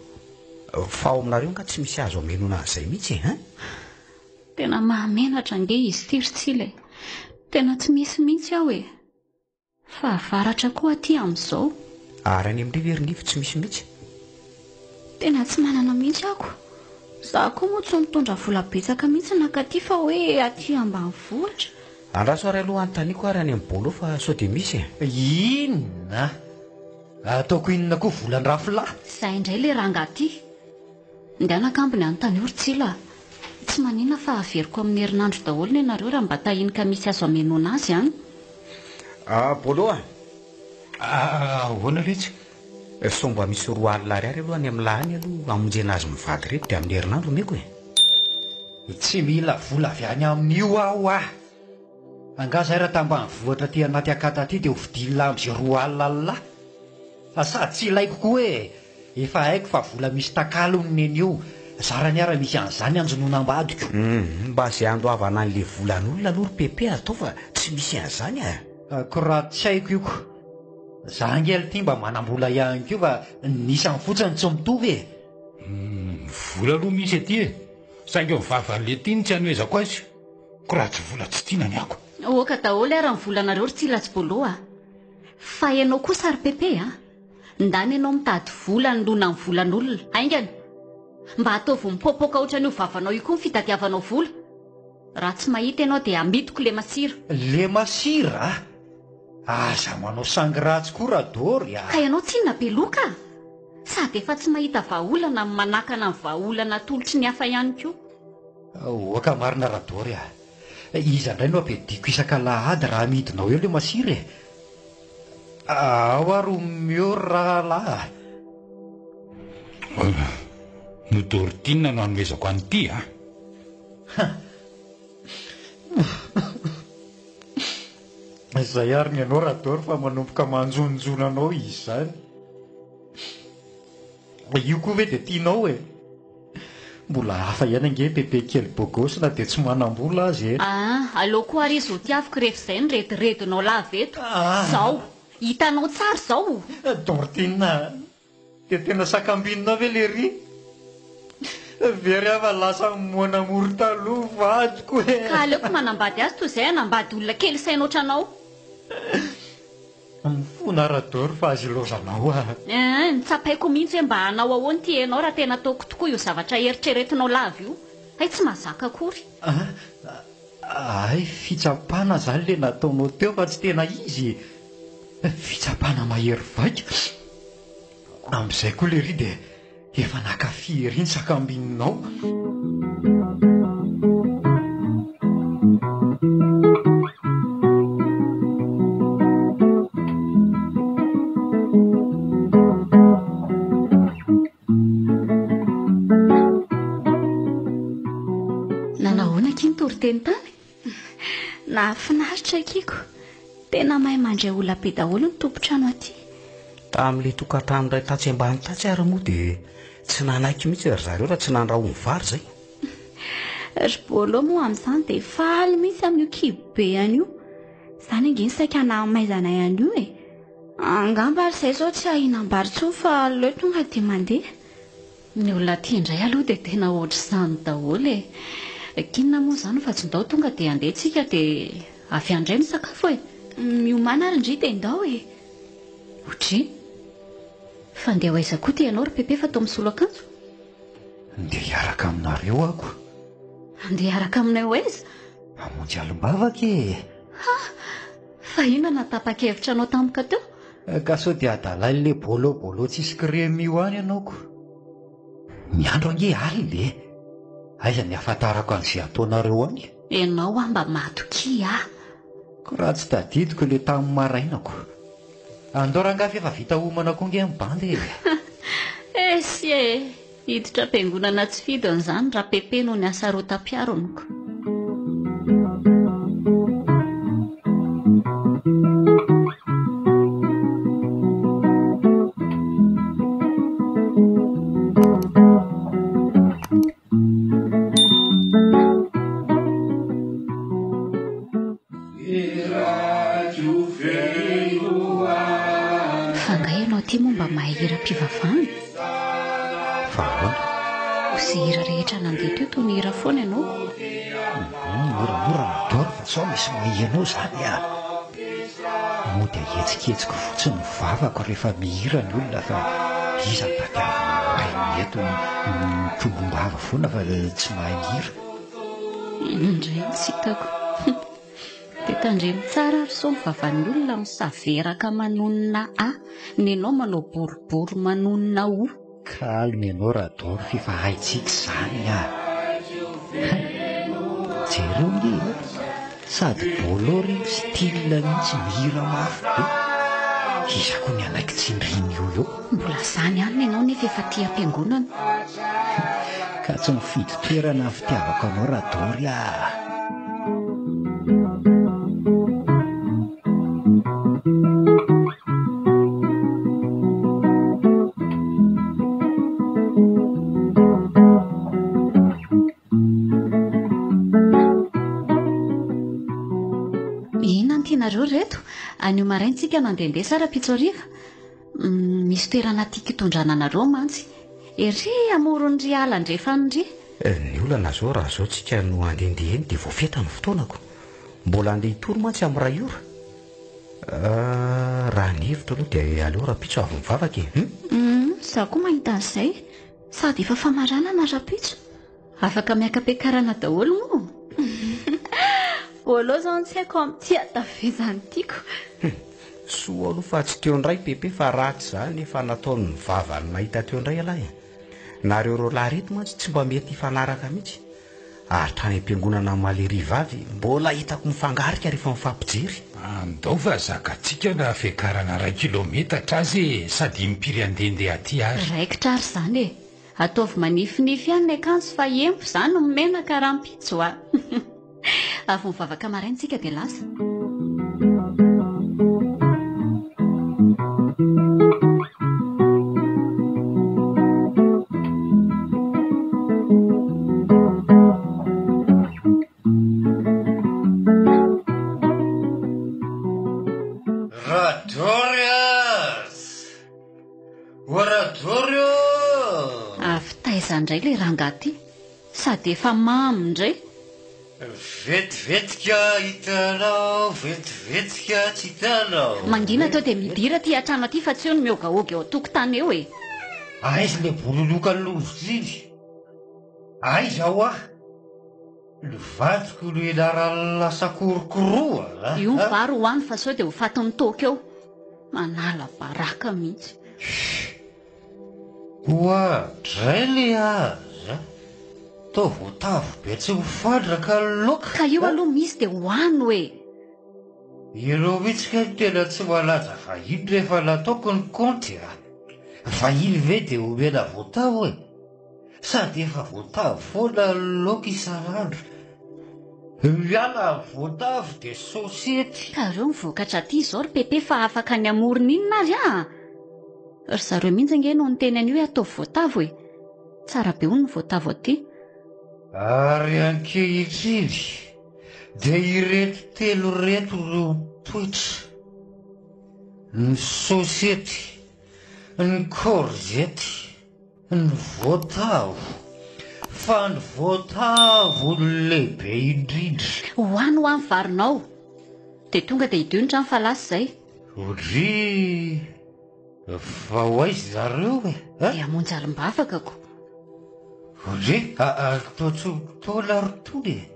Fa ao aminareo angaha tsy misy azo amenoana an'izay mihitsy e? Hein? Tena mahamenatra ange izy ity ry Tsila e! Tena tsy misy mihitsy ao e! Fahavaratra koa aty amin'izao. Ary any amin-dry ve ry Nivo tsy misy mihitsy? Tena tsy manana mihitsy ako. Za koa moa tsy mitondra vola betsaka mihitsy nankaty fa hoe aty ambanivohitra. Andraso ary aloha anontaniako ary any amin'ny Bolo fa sao dia misy e. Inona? Ataoko inona koa volan-drafilahy? Izay indray ilay rangahy ity. Ndana kambony anontanio ry Tsila a! Tsy maninona fa averiko amin'ny herinandro daholo ny anareo raha mba tahiny ka misy azo amenoana azy an! Ah Bolo a! Ahoana letsy? Sao mba misy 20 ariary aloha any amin'ny lahy any aloha hamonjena azy mivady ireto dia amin'ny herinandro omeko e! Tsy mila vola avy any amin'io aho ah! Angaha zay raha tambanivohitra aty anaty akata aty dia ho vidian'lah amin'izay 20 lahy? Fa sady tsy ilaiko koa e! Efa haiko fa vola misy takalony neny io, zarany ara misy an'izany anjonoana ambadiko. Humm, mba izay andoavana an'le volan'olona aloha ry Pepe atao fa tsy misy an'izany a! Ko raha tsy haiko io ko! Za ange lty mba manam-bola ihany koa fa ny isany fotsiny tsy mitovy e! Humm, vola aloha misy aty e! Saingy ny vavan'le ty no tsy anomezako azy, ko raha tsy vola tsy tiana ny ako. Aoka daholo ara ny volanareo ry Tsila sy Bolo a! Fa ianao kosa ry Pepe a! Ndana ianao mitady vola hanoloana ny volan'olona. Haingana! Mba ataovy mipoapoaka ohatran'io vavanao io koa ny fitadiavanao vola. Raha tsy mahita ianao dia amidiko le masira. Le masira a! Aza manao sangy ratsy koa Radory a! Ka ianao tsinona be loka a! Sady efa tsy mahita vahaolana no manakana ny vahaolana atolotry ny hafa ihany koa. Oka marina Radory a! Iza indray no ampiadiako isak'alahady raha amidinao eo le masira e? Ao ary omeo ry rahalahy a! No Dortine no anomezako an'ity a! Izay ary ny anao Rador fa manomboka manjononjona anao izy izany. Io koa ve dia tianao e? Mbola hafa ihany ange Pepe kely beau gosse na dia tsy manam-bola aza e. Ah, aleo koa ary izy ho tiaviko rehefa izay ny rediredinao lava eto. Izao, hitanao tsara izao. Dortine a! Dia tena sakambinina ve lery? Very aho fa lasa mon amour taloha vadiko e! Ka aleoko manambady azy toy izay hanambady olona kely saina ohatranao. Mifona Radoro fa aza ilaozanao ah. Eeh, notsapaiko mihitsy hoe mba hanao ahoana ity enao raha tena ataoko tokoa io zavatra eritreretinao lava io. Hay tsy mahazaka akory. Ah, Hay fitsapana izany ilay nataonao teo fa tsy tena izy e! Fitsapana mahery vaika. Amin'izay koa lery dia efa nankafy ery ny sakambininao. Nanahoana akia ny toriteny tany? Nahafinaritra akia ko. Tena mahay mandray olona be daholo ny tompon-trano aty. Tamin'ilay tokantrano iray tatsy ambany tatsy ary moa dia tsy nanaiky mihitsy ry zareo raha tsy nandrahoany vary izay. Ry Bolo moa amin'izany dia faly mihitsy amin'io kibo be an'io. Izany ange ny saika nahamaizanay an'io e. Angamba ary izay izao tsy ahianam-bary intsony fa aleo tonga dia mandeha. Ny olona aty indray aloha dia tena ohatr'izany daholo e! K'inona moa izany fa tsy ndao tonga dia handeha tsika dia avy any indray misakafo e! Miomàna ary ndry dia ndao e! Odry! Fa ndeha ho aiza koa ty ianao ry Pepe fa toa misolo akanjo? Ndeha hiaraka aminareo aho ko. Handeha hiaraka aminay ho aiza? Hamonjy alim-bavaka e! Ha! Fa inona no nahatapa-kevitra anao tampoka teo? Ka sao dia adalain'ilay bolo bolo tsisy crème io any ianao ko. Ny andro ange alina e! Aiza ny ahafantarako an'izay ataonareo any? Ianao aho mba matokia ahy. Ko raha tsy tadidiko ilay tamin'ny maraina ko. Andao rangahy f'efa vita homana koa ange ny bandy e! Esy e! Hiditra am-piangonana tsy fidiny izany Rapepe noho ny hasarotam-piaroniko. Fa angaha ianao ity moa mba mahay hiram-pivavahana? Fa ahoana? Izay hira rehetra nandeha teo toa nihira foana ianao. Moramora Rador fa sao misy maheno eo izany ah! Mody ahetsiketsiko fotsiny ny vavako rehefa mihira ny olona fa iza no tadiavina ho hainy eto mikombom-bava foana fa tsy mahay mihira. Iny indray no tsy hitako. Dia tandremo tsara ary sao ny vavan'ny olona misaveraka manonona a, nenao manao boribory manonona o. Calme ianao Radoro f'efa haintsika izany ah! Hay! Jereo nge e! Sady Bolo re no style mihitsy mihira mafy be! Iza koa ny hanaiky tsindriana io eo? Mbola izany ihany nenao nefa efa aty am-piangonana. Ka tsy mifidy toerana ny fitiavako anao Radory ah! Inona no tianareo ry reto? Anio maraina tsika mandehandeha sa rahampitso hariva? Misy toerana tiako hitondrana anareo mantsy. Ery amoron'ny ala andrefana ery. Ny olana zao raha zao tsika no handehandeha eny dia voafetra ny fotoanako. Mbola handeha hitory mantsy amin'ny iray ora. Raha ny hevitro aloha dia aleo rahampitso avy mivavaka e. Hum? Hum, izaho koa mahita an'izay. Sady efa famaranana rahampitso. Afaka miaka-piakarana daholo moa? Voalohany izao no tsy haiko amin'ity hatavezan'ny tiako. Hum, soa aloha fa tsy teo indray Pepe fa ratsy izany efa nataony ny vavany nahita teo indray ialahy e. Nareo roalahy ireto mantsy tsy mba mety hifanaraka mihitsy. Ary tany am-piangonana Malery vavy mbola hitako mifangarika rehefa mifampijery. Andao fa zakantsika na fiakarana iray kilometatra aza e, sady impiry handehandeha aty ary. Raikitra ary izany e. Ataovy manifinify ihany ny akanjo fa empo izany no menaka rahampitso a! Avy mivavaka maraina tsika dia lasa. Radorias! O Radory ô! Avy taiza indray ilay rangahy ity? Sady efa mamo indray. Vetivetika hitanao, vetivetika tsy hitanao. Mangina teo dia midira aty an-trano aty fa tsy eo no mihogahoga eo an-tokotany eo e! Aiza ilay bololoka lovitra iny? Aiza hoa? Ny vadiko no ianarany lasa korokoroa a! Io ny vary hohano fa sao dia ho fatin'ny toaka eo. Manala baraka mihitsy. Oadray le aza! Toa voatavo be tsy mifandraka ny laoka. Ka io aloha misy dia hohano e! Ireo mihitsy kay no tena tsy manaja vahiny rehefa nataoko ny kaonty a! Vahiny ve dia omena voatavo e? Sady efa voatavo foana ny laoka isan'andro. Miala ny voatavo dia sosety. Ka reo ny vokatra aty izao ry Pepe fa afaka ny hamorona inona ary a! Ry zareo mihitsy ange no niteny an'io hoe ataovy voatavo e! Tsara be hono ny voatavo aty. Ary ankehitriny dia ireto telo ireto no mipoitra, ny sosety, ny korzety, ny voatavo, fa ny voatavo no lehibe indrindra. Ho any hoa ny varinao. Dia tonga dia hidio ny trano fa lasa izay. Odryy! Fa ho aiza zareo e? Dia hamonjy alim-bavaka ko. Odryy! Toa tsy mitaona ry tony e!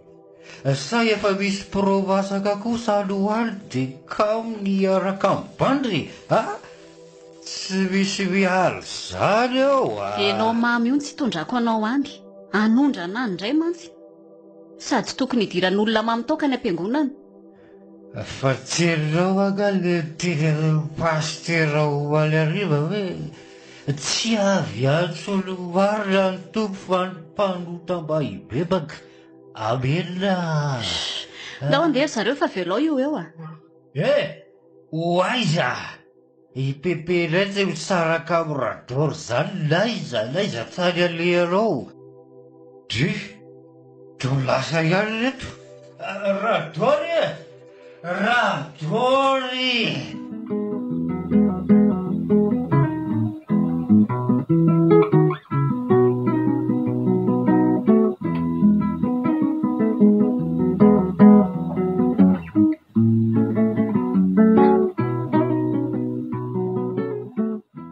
Sa efa misy pro masaka kosa any ho any dia kamo ny hiaraka amin'ny bandy e? A! Tsy misy miala izany eo a! Enao mamy io no tsy hitondrako anao any. Hanondrana any indray mantsy. Sady tsy tokony hidiran'olona mamy toaka any am-piangonana. Fa tsy ianao angaha le nitenenin'ny pasitera omaly hariva hoe tsy avy hiantso ny marina ny Tompo fa ny mpanota mba hibebaka. Amena. Shh! Ndao andeha ry zareo fa velao io eo a! Eh! Ho aiza? I Pepe indray tsy misaraka amin'i Rador zany n'aiza n'aiza tany alehanao. Dry, toa lasa ihany ireto. Rador e! Rador e!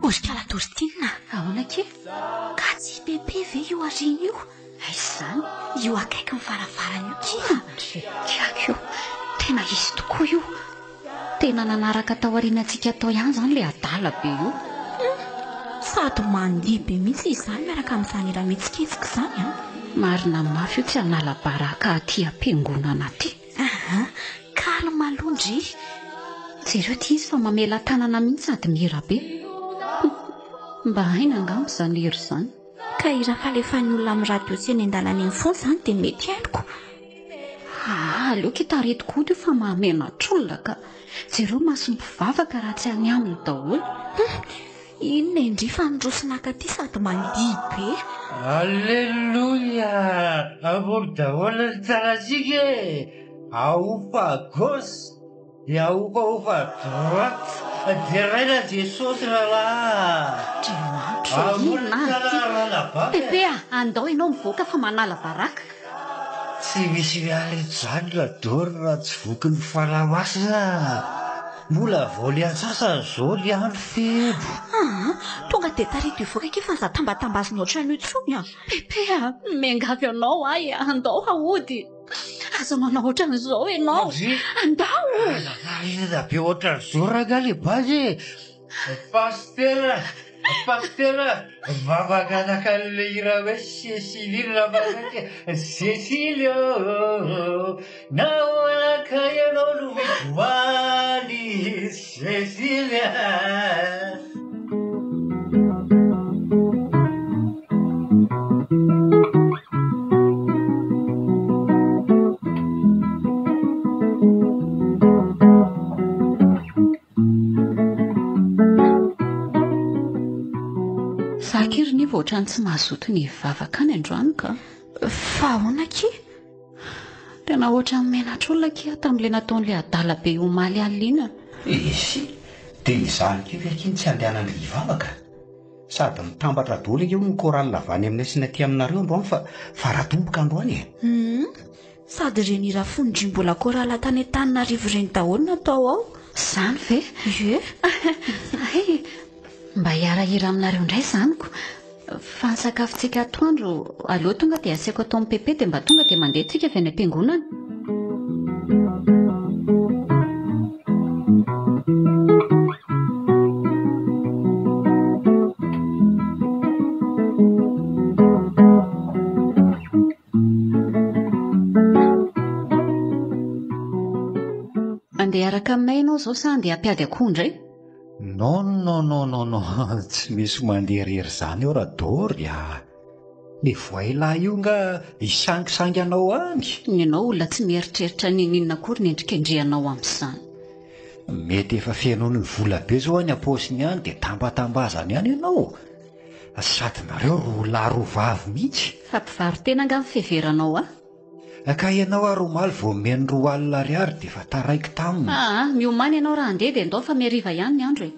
Orikala Dortine, ahoana akia? Ka tsy i Pepe ve io aoriana io? Aiza izany? Io akaikin'ny varavarana io kia. Ndry io, tena izy tokoa io. Tena nanaraka tao aorianantsika tao ihany izany ilay adala be io. Hum, sady mandihy be mihitsy izy izany miaraka amin'izany hira mihetsiketsika izany an. Marina mafy io tsy hanala baraka aty am-piangonana aty. Aa calme aloha ndry. Jereo ty izy fa mamela tanana mihitsy sady mira be. Mba hainy angamba izany hira izany. Ka hira falefan'ny olona amin'ny radio sy eny an-dalana eny foana izany dia mety hainoko. Aa aleoko hitarety koto io fa mahamenatr'olona ka. Jereo mason'ny mpivavaka raha tsy any aminy daholo. Hum, inona e ndry fa niroso naka aty sady mandihy be. Alléluia! Ambony daholo ny tanantsika e! Ahofa à gauche dia ahofahofa à droite, deraina Jesosy rahalahy! Andriamanitra ô, Ambony ny inona ary tanana ity? ranabavy Pepe a! a, andao ianao mivoaka fa manala baraka. Tsy misy miala eto izany Rador raha tsy vokin'ny Fanahy Masina a! Mbola vao ny antsasany izao ny andro feno. Aa! Tonga dia tarito hivoaka akia fa aza tambatambazina ohatran'io intsony a! Pepe a! Miangavy anao aho e! Andao haody! Aza manao ohatran'izao ianao! Andao! Aza tarihina be ohatran'izao rangahy le bandy e! Pasitera! Pasitera! Vavaka an'le hira hoe Cécile iny raha manaiky e! Cécile ô! Nahoana ka ianao no mitomany Cécile a! Za akia ry Nivo ohatran'ny tsy mahazoto ny hivavaka any androany ka. Fa ahoana akia? Tena ohatran'ny menatr'olona akia aho tamin'ilay nataon'ilay adala be omaly alina iny a. Esy, dia izany koa ve akia no tsy andehanan'ilay hivavaka? Sady mitambatra daholo ange hono ny chorale avy any aminay sy ny aty aminareo androany fa faradoboka androany e. Hum, Sady ireny hira fony ndry mbola chorale tany Antananarivo ireny daholo no atao ao. Izany ve? Ie. Hay, mba hiara-hira aminareo indray izany ko. Fa ny sakafontsika atoandro, aleo tonga dia asaiko ataon'i Pepe dia mba tonga dia mandeha tsika avy any am-piangonana. Andeha hiaraka aminay ianao izao sa andeha hampiady akoho indray? Non non non non non, tsy misy mandeha irery izany eo Radory a! Le voay lahy io nga hisangisangy anao any? Ny anao olona tsy mieritreritra n'inon'inona akory ny endrikendrehanao amin'izany. Mety efa fenoiny vola be zao any am-paosiny any dia tambatambazany any ianao. Sady nareo roa lahy roa vavy mihitsy. Fa mpivaro-tena angaha ny fiheveranao ahy? Ka ianao ary omaly vao omeny 20 ariary dia efa taraiky taminy. Aa, miomàna ianao raha handeha dia ndao fa mihariva ihany ny andro e.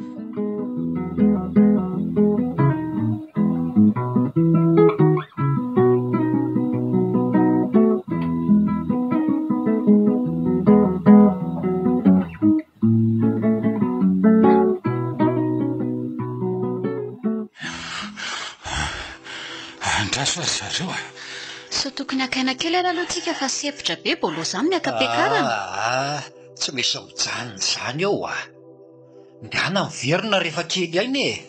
Andraso ry zareo a! Sao tokony haka aina kely ary aloha tsika fa sempotra be Bolo zany miaka-piakarana. Aa, tsy misy mijanona izany eo a! Ndana miverina rehefa kely aina e!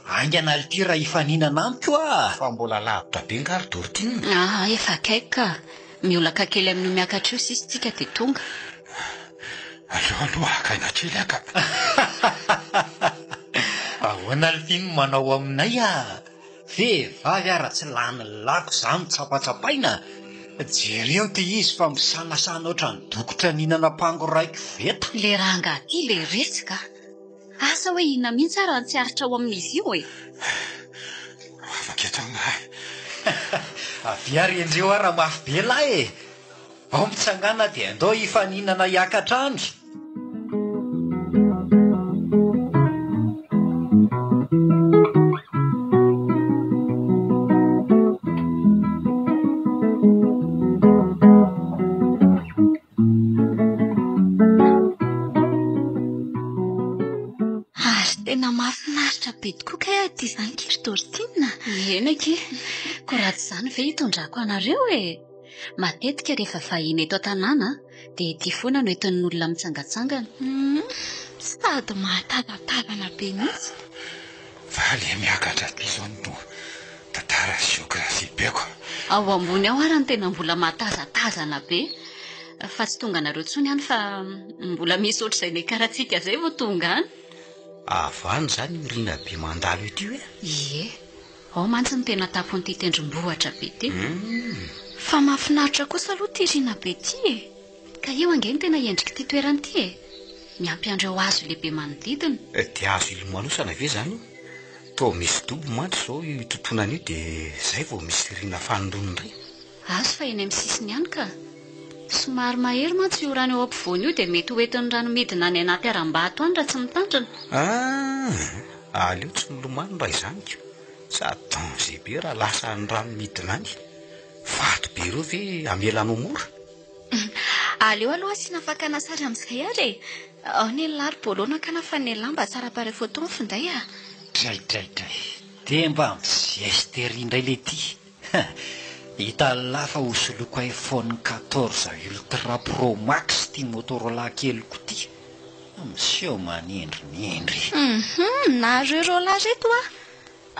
Haingana lty raha hifaninana amiko a! Fa mbola lavitra be nga ry Dortine? Aa, efa akaiky ka! Miolaka kely amin'io miakatra io sisa tsika dia tonga. Aleo aloha haka aina kely aho ka! Ahoana lty no manao aminay a! Vehivavy ara tsy lany lako zany tsapatsapaina! Jereo ty izy fa misanasana ohatran'ny dokotra nihinana pango iray koveta. Le rangahy ty le resaka a! Asa hoe inona mihitsy ara no tsy aritra ao amin'izy io e! Afaka eto angaha e! Avia ary endreo ara mafy be lahy e! Ao mitsangàna dia andao hifaninana hiakatra any! Ary tena mahafinaritra be tokoa kay aty izany ky ry Dortine. Eny akia, koa raha tsy izany ve hitondrako anareo e! Matetika rehefa vahiny eto an-tanàna dia ety foana no entin'ny olona mitsangantsangana. Hum, sady mahatazatazana be mihitsy. Fa le miakatra aty zao no tantara géographie be ko. Ao ambony ao ary no tena mbola mahatazatazana be. Fa tsy tonga anareo intsony any fa mbola misy ohatr'izay niakarantsika izay vao tonga any. Avy any izany io riana be mandalo ety io e? Ie. Ao mantsy no tena tampon'ity tendrombohitra be ity. Fa mahafinaritra kosa aloha ity riana be ity e! Ka io ange no tena endrik'ity toerana ity e! Miampy an'ireo hazo lehibe manodidina. Dia azo ilomanosana ve izany io? Toa misy dobo mantsy izao io itotonana io dia izay vao misy riana fanindroany indray. Azo fa eny amin'ny sisiny ihany ka. Somary mahery mantsy io rano eo ampovoany io dia mety ho entin'ny rano midina any anaty harambato any raha tsy mitandrina. Ah! Aleo tsy milomano raha izany ko! Sady danger be raha lasa any rano midina any. Vato be ireo ve hamela anao mora? Aleo aloha asiana fakana sary amin'izay ary e! Ao ny an'lah ry Bolo no hakana fa ny an'lah mba tsara appareil photo ny finday a! Dray dray dray, dia mba mizeste ery indray leity! Hitan'lah fa hosoloiko iPhone 14 Ultra Pro Max ity Motorola keliko ity! Miseho manindrinindry. Hum, nareo roalahy reto a!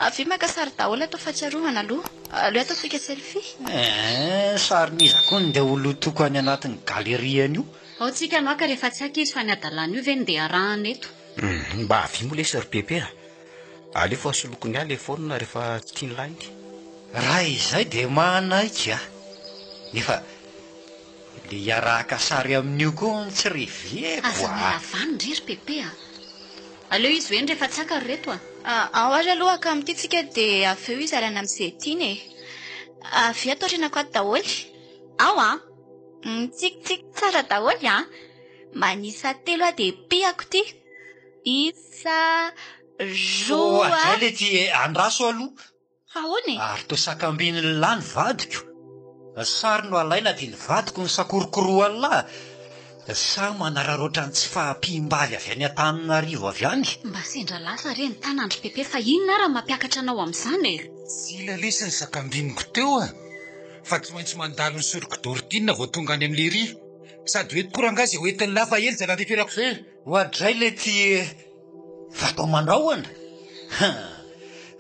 Avia maka sary daholo atao fahatsiarovana aloha. Aleo ataontsika selfie. Eeh, sarin'iza koa no ndeha ho lotoko any anatin'ny galerie an'io? Ao tsika no haka rehefa tsy haka izy fa ny hadalana io ve no ndeha arahana eto? Hum, mba avia moa lesy ry Pepe a! Aleo fa soloko ny ahy le phone rehefa tsy tian'lah iny. Raha izay dia manaiky aho. Nefa le hiarahaka sary amin'io koa no tsy reveko Aza a! miala vanona re ry Pepe a! Aleo izy ho eny rehefa tsy haka ry reto a! Ao ary aloha haka amin'ity tsika dia avy eo hizarana amin'izay tiany e! Avia ato aorianako ato daholo. Ao an! Mitsikitsiky tsara daholo an! Manisa telo aho dia pihako ity. Isa, roa. Oadray lety e! Andraso aloha! Fa ahoana e? Ary toa sakambin'lah ny vadiko. Sary no alaina dia ny vadiko no sakorokoroan'lah. Sa manararaotra ny tsy fahampiam-bavy avy any Antananarivo avy any? Mba sendra lasa re ny tanan-dry Pepe fa inona ara no mampiakatra anao amin'izany e? Tsy ela lesy ny sakambiniko teo a! Fa tsy maintsy mandalo ny sorok'i Dortine vao tonga any amin'i Lery. Sady hoentiko rangahy izay hoentin'ny lahy fa ela izay nandeferako izay e! Oadray lety e! Fa atao mandrahona? Hum!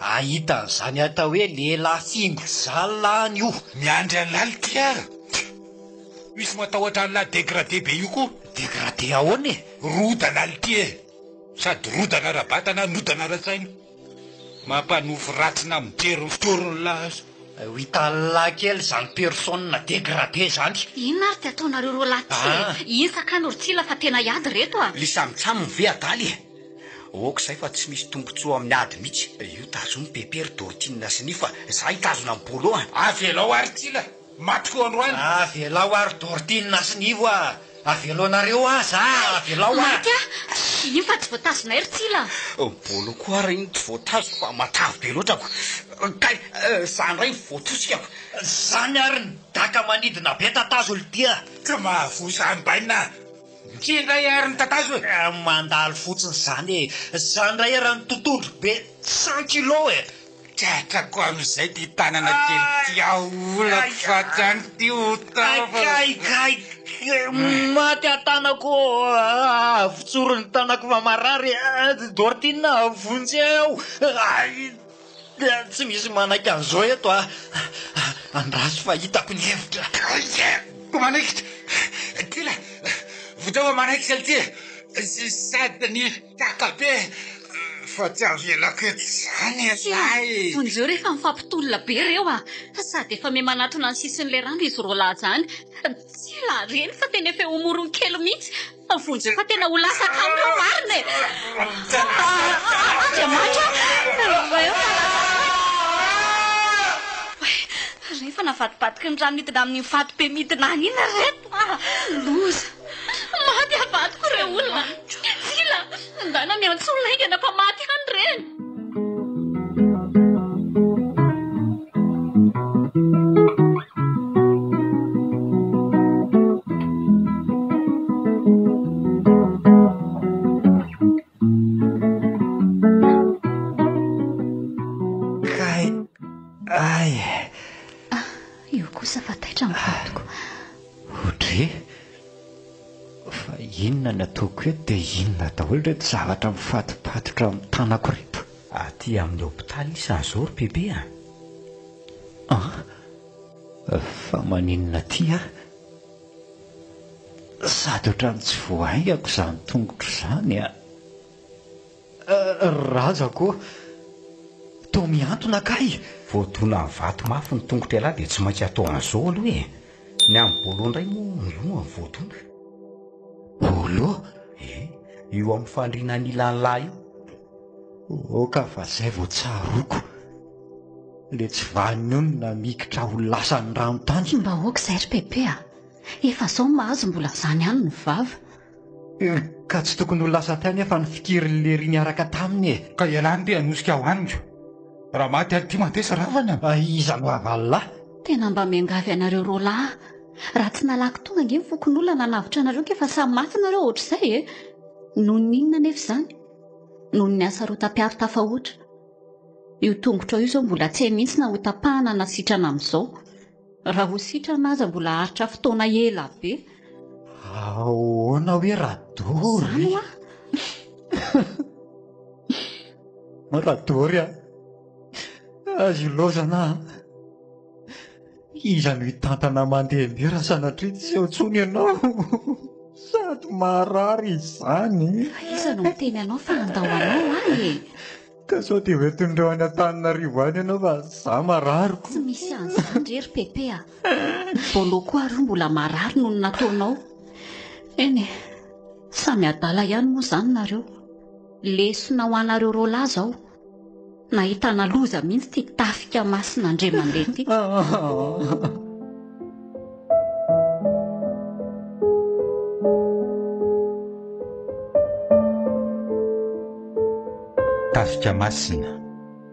Ahita an'izany atao hoe lehilahy fingo zala any io. Miandry an'lah lty a! Misy matahotra an'lah dégradé be io koa. Dégradé ahoana e? Rodana lty e! Sady rodana ara-batana, rodana ara-tsaina. Mampanofy ratsy na mijery ny fitoron'lah aza. Ho hitan'lah kely izany personne dégradé izany. Inona ary ty ataonareo roalahy ty e? Iny sakana ry tsila fa tena hiady reto a! Le samotsamony ve adala e? Ok zay fa tsy misy tombotsoa amin'ny ady mihitsy. Io tazomy Pepe ry Dortine sy Nify fa za hitazona an'i Bolo a! Avelao ary Tsila, matiko androany. Avelao ary Dortine sy Nivo a! Avelao nareo aza a! Avelao a! Maty a! Iny fa tsy voatazonay ry Tsila a! Bolo koa ary iny tsy voatazoko fa matavy be loatra ko! Kay! Za ndray voatosika ko! Zany ary ny daka manidina be tatazo lty a! Tsy mahavoa zany bainina a! Ndry ndray ary ny tatazo e! Mandalo fotsiny zany e! Za ndray ary ny totondro be cent kilos e! Tratrako amin'izay ty tanana kely ty aolako fa hatrany ty ho tafa. Kay kay maty aho tanako avotsory ny tanako fa marary Dortine vonjeo tsy misy manaiky an'izao eto a andraso fa hitako ny hevitra. Kay ko manaikitra Tila vonjeo fa manaikitra lty e sady ny Taka be fa tsy avelako eto izany ialahy e! Vonjeo rehefa mifampitolona be ireo a! Sady efa miha manatona ny sisin'ilay rano izy roalahy izany. Tsy ela reny fa tena efa eo amoron kely mihitsy. Vonjeo fa tena ho lasa akany ireo marina e! Andriamanitra a! Rehefa navadibadiky ny rano midina amin'iny vato be midina any iny ireto a! Loza! Maty avadiko ireo olona. Tsila, ndana miantso olona haingana fa maty any ireny. Kay, ay. Ah, io kosa fa taitra ny vadiko. Odre! Fa inona ny ataoko eto dia inona daholo ireto zavatra mifatopatotra amin'ny tanako ireto? Aty amin'ny hopitaly izy izao ry Bebe a! An? Fa maninona aty aho? Sady ohatran'ny tsy voahaingako izany tongotro izany a! Razako ô! Toa mihantona kay! Voadona vato mafy ny tongotr'ialahy dia tsy maintsy atao an'izao aloha e! Ny amin'i Bolo indray moa ny lohany voadona. Bolo? E! Io amin'ny fandriana anilan'lahy io. Oka fa zay vao tsaroako. Le tsy vanonona namikitra ho lasan'ny rano tany. Mba ok izay ry Pepe a! Efa zao mahazo mbola zany ihany ny vava. Ka tsy tokony ho lasa tany aho fa nifikirin'i Lery niaraka taminy e! Ka ialahy no te hanosika ao amiko. Raha maty ary ity matesa ravana. Iza no havalolahy? Tena mba miangavy anareo roalahy aho. Raha tsy nalaky tonga ange ny fokonolona nanavotra anareo k'efa samy maty nareo ohatr'izay e! Noho ny inona anefa izany? Noho ny hasarotam-piaro tafahoatra. Io tongotrao io izao mbola tsy hay mihitsy na hotapahana na sitrana amin'izao. Raha ho sitrana aza mbola haharitra fotoana ela be. Ahoana hoe Radory? Izany hoa? Radory a! Azo ilaozana an! Iza no hitantana mandehandeha raha sanatria tsy eo intsony ianao? Sady marary izany. Fa iza no miteny anao fa handao anao aho e? Ka sao dia hoentin'ireo any Antananarivo any ianao fa za marary ko. Tsy misy an'izany re ry Pepe a! Bolo koa ary mbola marary noho ny nataonao. Eny e, samy adala ihany moa izany nareo. Lesona ho anareo roalahy izao. Nahitana loza mihitsy ity tafika masina Andriamandeha ity. Tafika masina.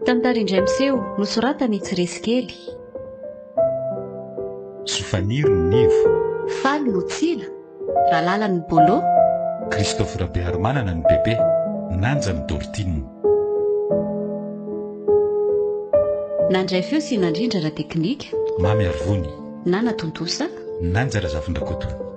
Tantara indray miseho, nosoratan'i Tsiresy Kely. Sofaniry ny nivo. Faly no tsila. Ralala ny Bolo. Christophe Rabearimanana ny Bebe. Nanja ny Dortine. Nandray feo sy nandrindra ara-teknika. Mamy Arivony. Nana Tontosa. Nanja Razafindrakoto.